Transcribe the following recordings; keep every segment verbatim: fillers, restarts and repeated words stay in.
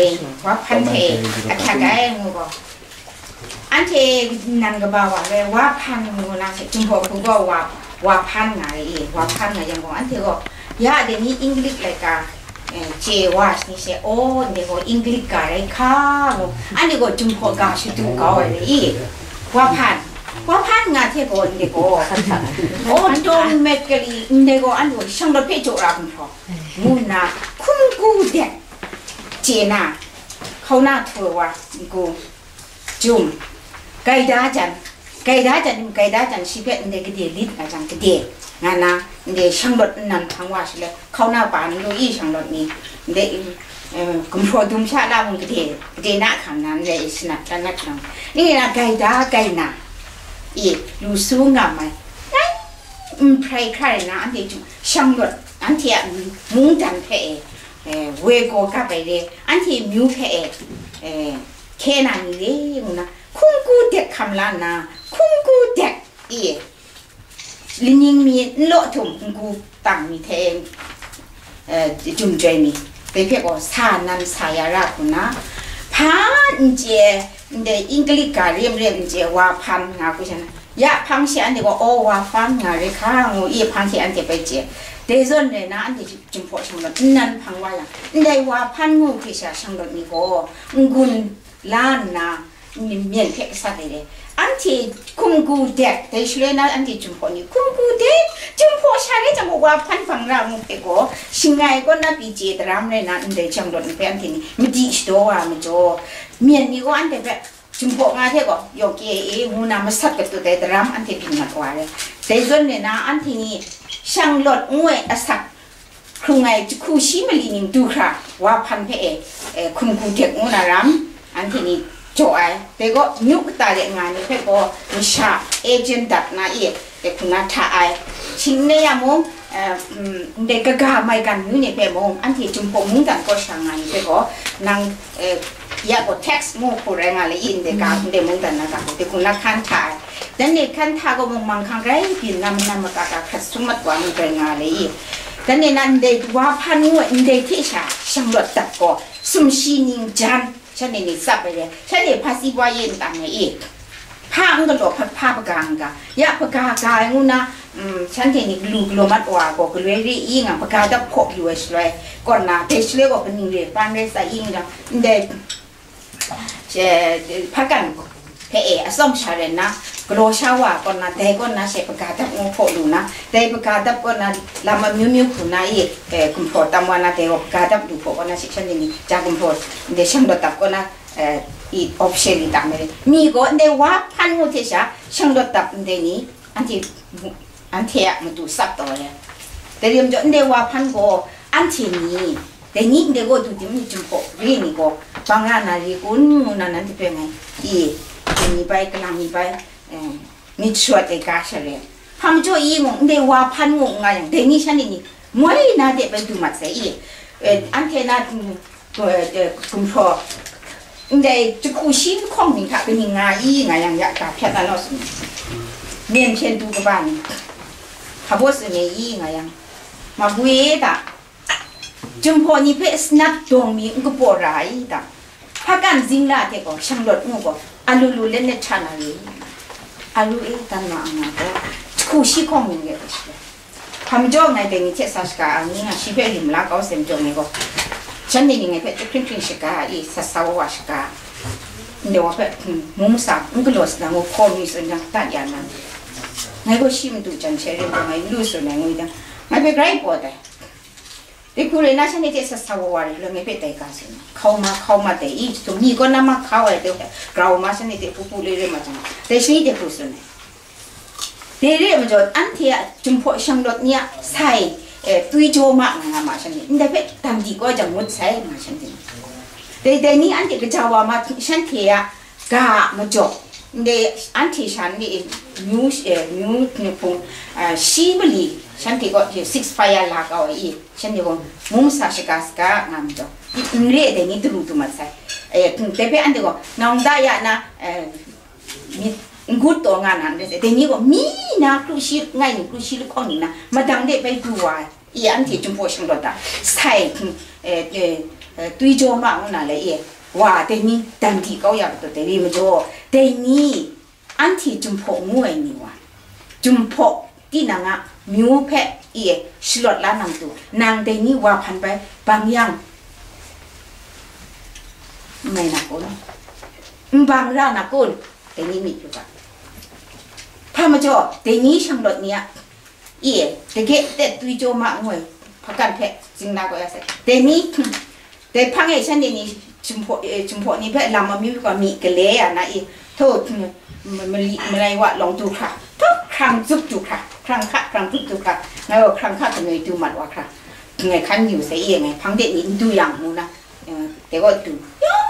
Wa hpan hte ahkyak ai ngu gaw, anhte nan kaba wa le, wa hpan ngu na hte, Jinghpaw hku gaw wa, wa hpan nga re i, wa hpan nga yang gaw, anhte gaw, ya de ni English laika, eh, chye wa ni she, o, ndai gaw English ga rai hka ngu, anhte gaw Jinghpaw ga shadu kau ai re i, wa hpan, wa hpan nga hte gaw, ndai gaw, automatically, ndai gaw, anhte gaw, shanglawt hpe jaw ra gumhpraw, ngu nna, hkum gu dek, chye na, hkauna htu ai wa, n-gu, jum, gaida jan, gaida jan, gaida jan, shi hpe ndai gade lit nga jang, gade nga na, ndai shanglawt nnan hpang wa shaloi, hkauna pa n lu i shanglawt ni, ndai, eh, gumhpraw dum sha la mung gade, gade na hkam na, ndai sanat la nat hkam, ni na gaida gai na, i, lu su nga mai, ngai, n hprai hkra rai na, anhte jum, shanglawt, anhte a mungdan hpe e, eh, woi gaw gap ai re, anhte myu hpe e, eh, hkye na ni re, ngu na, hkum gu dek hkam la nna, hkum gu dek i, laning mi n law htum n gu tang mi hte, eh, jum joi mi, dai hpe gaw sa nan sa ya ra hku na, hpa n chye, ndai English ga rem rem n chye, wa hpan nga hku sha na, ya hpang she anhte gaw, o, wa hpan nga re hka, ngu i hpang she anhte bai chye. Dai zawn rai na, anhte Jinghpaw shanglawt nnan hpang wa yang, ndai wa hpan ngu hte sha shanglawt ni gaw, n-gun la nna, myen hpe gasat ai re. Anhte hkum gu dek, dai shaloi na anhte Jinghpaw ni hkum gu dek, Jinghpaw sha rai jang gaw, wa hpan hpang ra ngu hpe gaw, shangai kaw na pyi chye daram rai na, ndai shanglawt ni hpe anhte ni madi shadaw wa ai majaw, myen ni gaw anhte hpe, Jinghpaw nga hte gaw, yawng kye e, ngu na masat katut ai daram anhte byin mat wa ai. Dai zawn rai na, anhte ni shanglawt ngu ai asak hkrung ai jahku shi mali ning du hkra, wa hpan hpe e, e, hkum gu dek ngu na ram, anhte ni jaw ai. Dai gaw, myu kata de nga ni hpe gaw, masha agent dat na e, e, hku na hta ai. Shing ne ya mung, eh, mm, ndai kaga maigan myu ni hpe mung, anhte Jinghpaw mungdan kaw sha nga ni hpe gaw, nang, eh, ya gaw tax mu hku rai nga le i, ndai ga, ndai mungdan na ga hku, dai hku na hkan hta ai. Dan ni hkan hta gaw mung, manghkang rai byin na, manam maka ga hkrat sum mat wa mu rai nga le i. Dan ni na ndai wa hpan ngu ai ndai hte sha, shanglawt dap gaw, sumshi ning jan, shanhte ni tsap ai re, shanhte hpa si wa ye n tam ai i. Hpa n galaw hpa, hpa hpaga n ga, ya hpaga ga ai ngu na, mm, shanhte ni galu galaw mat wa gaw, galoi re i nga, hpaga dap hkaw yu ai shaloi, kaw na, dai shaloi gaw kaning re, pan rai sa i nga, ndai, she, hpakan hpe e, atsawm sha rai nna, galaw sha wa kaw na, dai kaw na she hpaga dap ngu hkaw lu na, dai hpaga dap kaw na, lam amyu myu hku na i, e, gumhpraw tam wa na, dai gaw hpaga dap lu hkaw kaw na she, shanhte ni, ja gumhpraw, ndai shanglawt dap kaw na, eh, i officially tam ai. Mi gaw ndai wa hpan ngu hte sha, shanglawt dap ndai ni, anhte, anhte a matu tsap taw ai. Dai lam jaw, ndai wa hpan gaw, anhte ni, dai ni ndai gaw du tim ni Jinghpaw re ni gaw, bang ra na re kun, ngu na nanhte hpe ngai, i, ni bai, kalang ni bai, eh, myit shawt ai ga sha re. Hpa majaw i mung, ndai wa hpan ngu nga yang, dai ni shanhte ni, moi na de bai du mat sai i, eh, anhte na, mm, Ko, eh, gumhpraw, ndai jahku shi lahkawng ning hta kaning nga i nga yang, ya ga hpyak na naw tsun, myen hpyen du kaba ni, hpa baw tsun e i nga yang, ma gwi e ta, Jinghpaw ni hpe sanat dawng mi n kapaw ra ai ta, hpakan zingla hte gaw shanglawt ngu gaw, a lu lu let let hta na re, a lu e, dan ma ang nga gaw, jahku shi lahkawng ning re ai shi. Hpa majaw ngai dai ni hte sa shaga ai, ngu na shi hpe rim la kau sai majaw ngai gaw, shanhte ni ngai hpe chyahpring hpring shaga ai, sat sa wa wa shaga ai. Ndai wa hpe, hmm, mung masa, n galaw sa na, ngu hkaw mi tsun jang, dat ya na. Ngai gaw shi madu jan she rim gaw, ngai n lu tsun ai, ngu jang, ngai hpe grai paw dai. Dai hku rai na, shanhte hte sat sa wa wa rai, ngai hpe dai ga tsun ai. Hkau ma, hkau ma dai, i, sumni kaw na ma hkau ai, dai hpe grau ma, shanhte hte hpu hpu le re ma jang, dai shani dai hku tsun ai. Dai re ai majaw, anhte a Jinghpaw shanglawt ni a sai, eh, twi jaw ma nga nga ma shanhte, ndai hpe dan di kau jang ngut sai nga shanhte. Dai, dai ni anhte kaja wa ma shanhte a ga a majaw, ndai anhte sha ni myu, eh, myu ni hpung, ah, shi mali shanhte kaw six fire la kau ai i, shanhte gaw mung sa shaga saga nga majaw, n re ai dai ni daru du mat sai. Eh, dai hpe anhte gaw, nang da ya na, eh, myit n gut taw nga na n rai sai, dai ni gaw mi na kru shi ngai ni, kru shi lahkawng ni na, madang de bai du wa ai, i anhte Jinghpaw shanglawt da sai, hkum, eh, eh, Tui jaw ma ngu na le e, wa dai ni dan di kau ya majaw, dai ni majaw, dai ni anhte Jinghpaw ngu ai ni wa, Jinghpaw tinang a myu hpe e shalawt la nang tu, nang dai ni wa hpan bai bang yang, n mai na kun, n bang ra na kun, dai ni myit yu ga. Hpa majaw, dai ni shanglawt ni a, e, dage tet tui jaw ma ngu ai, hpakan hpe zingla kau ya sai. Dai ni, dai hpang e shanhte ni Jinghpaw, e, Jinghpaw ni hpe lam amyu gaw myi gale ya na i, hto, m-, mali, malai wa lawng du hkra, hto, hkrang zup du hkra, hkrang hka, hkrang zup du hkra, ngai gaw hkrang hka kanoi du mat wa hkra, ngai hkan yu sai i, ngai hpang de ni n du yang ngu na, e, dai gaw du, yawng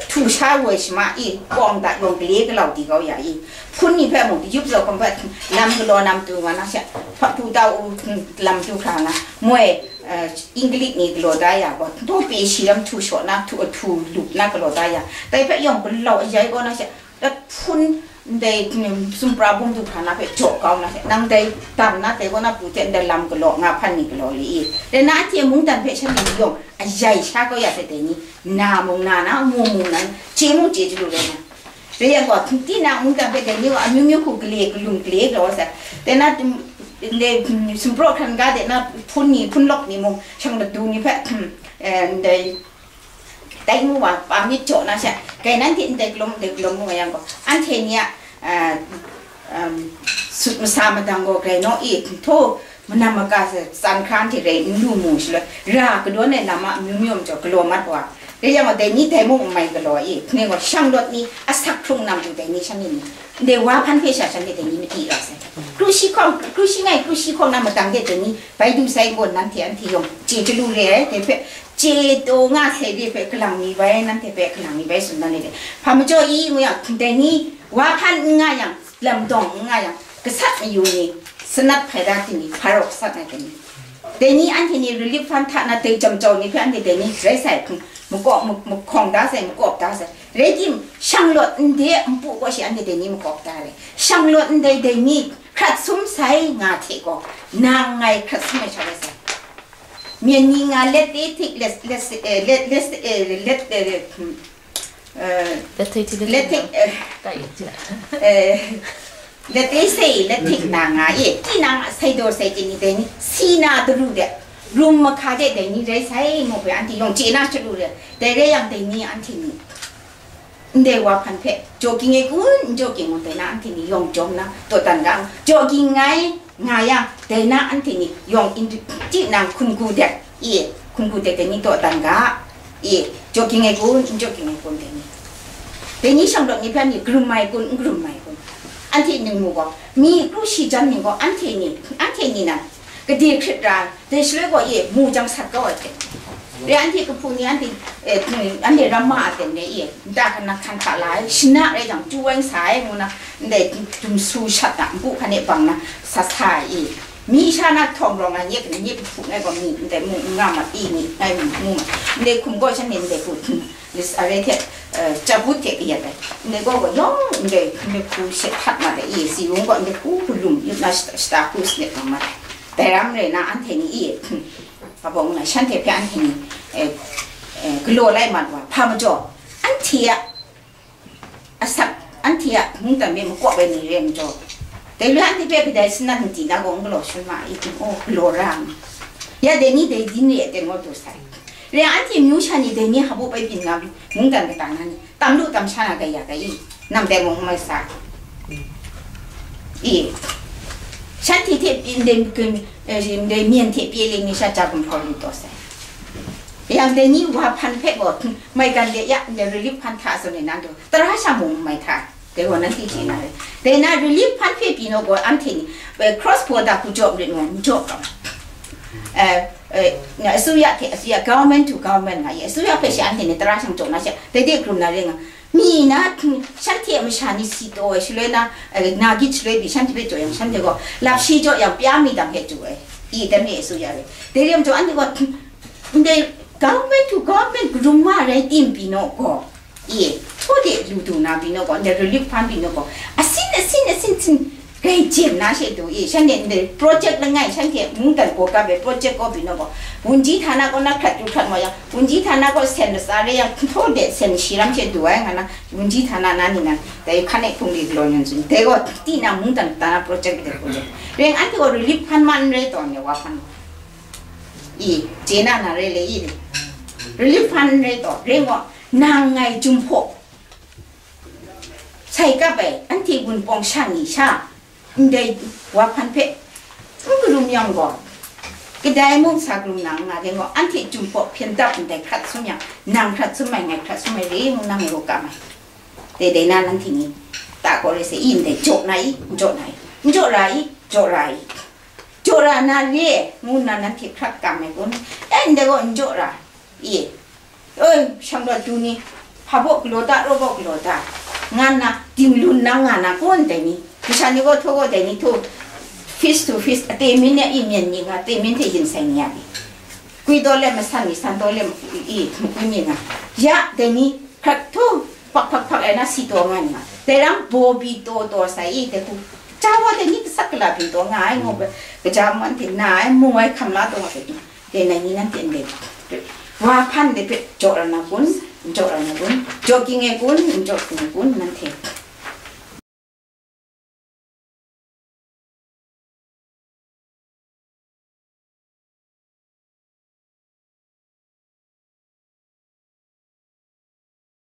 htu sha woi shama i, kawng da yawng gale galau di kau ya i, hpun ni hpe mung, yup zaw hkawng hpe lam galaw nam tu nga na sha, hpa hpu tau u, lam du hkra nga, moi, e, English ni galaw da ya gaw, htaw pyi shi lam htu shaw na, htu, htu lup na galaw da ya. Dai hpe yawng galau ayai gaw na she, dat hpun ndai, mm, sumpra bung du hkra na hpe jaw kau na she, nang dai dam na dai gaw na pru hte ndai lam galaw, nga hpan ni galaw li i. Dai na anhte mungdan hpe shan ni yawng ayai sha kau ya se dai ni, na mung na na, mu mung na, chye mung chye chyalu rai na. Dai yang gaw, tinang mungdan hpe dai ni gaw amyu myu hku gale, galum gale galaw sai. Dai na, mm, ndai, mm, sumpraw hkran ga de na hpun ni, hpun lawk ni mung, shang ladu ni hpe, mm, eh, ndai, dai mu wa, pa myit jaw na sha, kai nanhte ndai galum, ndai galum mu nga yang gaw, anhte ni a, eh, um, sut masa madang gaw grai naw i, hto, manam maga sa tsan hkra hte rai n lu mu shaloi, ra kadawn ai lam a amyu myu majaw galaw mat wa. Dai yang gaw, dai ni dai mung n mai galaw i, hpung e gaw shanglawt ni asak hkrung nam du dai ni shanhte ni, ndai wa hpan hpe sha shanhte dai ni madi ra sai. Kru shi hkawng, kru shi ngai, kru shi hkawng na madang de dai ni bai du sai gaw, nanhte anhte yawng chye chyalu re ai, dai hpe chye taw nga sai de hpe galang mi bai, nanhte hpe galang mi bai tsun dan le de. Hpa majaw i ngu yang, dai ni wa hpan n nga yang, lam dawng n nga yang, gasat mayu ni, sanat hpai da ting ni, hpa rawk sat na ting ni. Dai ni anhte ni Relief Fund hta na dai jam jau ni hpe anhte dai ni rai sai hpung, makawp, ma-, mahkawng da sai, makawp da sai. Rai tim, shanglawt ndai npu kaw shi anhte dai ni makawp da rai. Shanglawt ndai dai ni hkrat sum sai nga hte gaw, nang ngai hkrat sum ai sha rai sai. Myen ni nga let te htik, let, let, eh, let, let, eh, let, eh, hmm, eh, Let take to the let take, eh, Kai. eh, let te sai, let take na nga e, tinang a sai daw sai chye ni dai ni, si na daru de, rum mahka de dai ni rai sai, ngu hpe anhte yawng chye na chyalu re, dai rai yang dai ni anhte ni, ndai wa hpan hpe, jaw ging ai kun, n jaw ging ai kun, dai na anhte ni yawng jawm na, dawdan ga, jaw ging ai, nga yang, dai na anhte ni yawng n-, tinang hkum gu dat, e, hkum gu dat dai ni dawdan ga, e, jaw ging ai kun, n jaw ging ai kun dai ni. Dai ni shanglawt ni hpe ni karum ai kun, n karum ai kun. Anhte ning mu gaw, mi kru shi jan ning gaw, anhte ni, anhte ni nan, gade hkrit ra, dai shaloi gaw, e, mu jang sat kau ai hte. Re anhte kahpu ni anhte, eh, anhte ramma a ten re e, nta kanak hkan hta la ai, shana rai jang, chyu wang sa ai, ngu na, ndai dumsu shat na, npu hkan e bang na, sa sa ai e. Mi sha na htawng rawng ai, nye kaning nye kahpu ngai gaw mi, ndai mu n nga ma, i mi, ngai mu, mu ma. Ndai hkum gaw shan ni ndai hku, lis a rai hte, eh, chyabut hte kayat ai. Ndai gaw gaw yawng ndai, ndai hku shet htat ma dai e, si wung gaw ndai hku hku lum, yup na shata, shata hku sanet bang ma dai. Dai ram rai na, anhte ni e, Abawng na shanhte hpe anhte ni, eh, eh, galaw lai mat wa, hpa majaw, anhte a asak, anhte a mungdan mi makawp ai ni re ai majaw, dai loi anhte hpe kadai sanat madi na gaw n galaw shan ma i, o, galaw ra ai. Ya dai ni dai din re ai ten ngaw du sai. Re anhte myu sha ni dai ni hpa bai byin nga mungdan kata na ni, tam lu tam sha na gaya ga i, nam dai mung n mai sa. I, shanhte hte ndai, eh, ndai myen hte pyi ling ni sha ja gumhpraw lu taw sai. Yang dai ni wa hpan hpe gaw, maigan de ya, ndai Relief Fund hta zawn e nan du, tara sha mung n mai hta, dai gaw nanhte chye na re. Dai na Relief Fund hpe pyi naw gaw, anhte ni, eh, cross border hku jaw marit ngu, n jaw kau. Eh, eh, asuya hte asuya, government to government nga ye, asuya hpe shi anhte ni tara shang jaw na she, dai de hkrum na ring nga. Mi na, shanhte a masha ni si taw ai shaloi na, eh, na gyit shaloi pyi shanhte hpe jaw yang, shanhte gaw lap shi jaw yang pya mi dang hpe jaw ai, i dan mi asuya rai. Dai lam jaw anhte gaw, ndai government to government karum ma rai tim pyi naw gaw, i, htaw de lu du na pyi naw gaw, ndai Relief Fund pyi naw gaw, asin, asin, asin, sin, Dai jen na she du i, shanhte ndai project langai, shanhte mungdan gaw kap ai project kaw byin gaw, wunji htana kaw na hkrat yu hkrat maw yang, wunji htana kaw sen latsa re yang, htaw de sen shi ram she du ai nga na, wunji htana na ni nan, dai hkan e hpung li galaw nyun tsun, dai gaw, tinang mungdan htana project de hpung de. Reng anhte gaw relief fund man re taw, ne wa hpan gaw. I, je na na re le i, relief fund re taw, reng gaw, nang ngai jum hpaw. Sai kap ai, anhte gun pawng sha ni sha, ndai wa hpan hpe, n karum yang gaw, kadai mung sa karum na nga de gaw, anhte jum hpaw hpyen dap ndai hkrat sum yang, nang hkrat sum ai, ngai hkrat sum ai re ngu nang ru kam ai. Dai dai na nanhte ni, ta gaw re se i, ndai jaw na i, n jaw na i, n jaw ra i, jaw ra i, jaw ra na re, ngu nna nanhte hkrat kam ai kun, e, ndai gaw n jaw ra i, Oi, shang rawt du ni, hpa baw galaw ta, raw baw galaw ta, nga nna, ding lu nna nga na kun dai ni, masha ni gaw htaw gaw dai ni htaw, face to face, ate min ya i myen ni nga, ate min hte yin sai ni ya ni, gwi taw let masan ni, san taw let i makwi mi nga, ya dai ni, hkrat htaw, pak pak pak ai na si taw nga ni nga, dai ram baw bi taw taw sai i, dai hku, ja wa dai ni, gasat gala byin taw nga ai, ngu, kaja man hte na ai, mu ai hkam la taw nga dai ni. Dai nang ni nanhte ndai wa hpan de hpe jaw ra na kun, n jaw ra na kun, jaw ging e kun, n jaw ging e kun, nanhte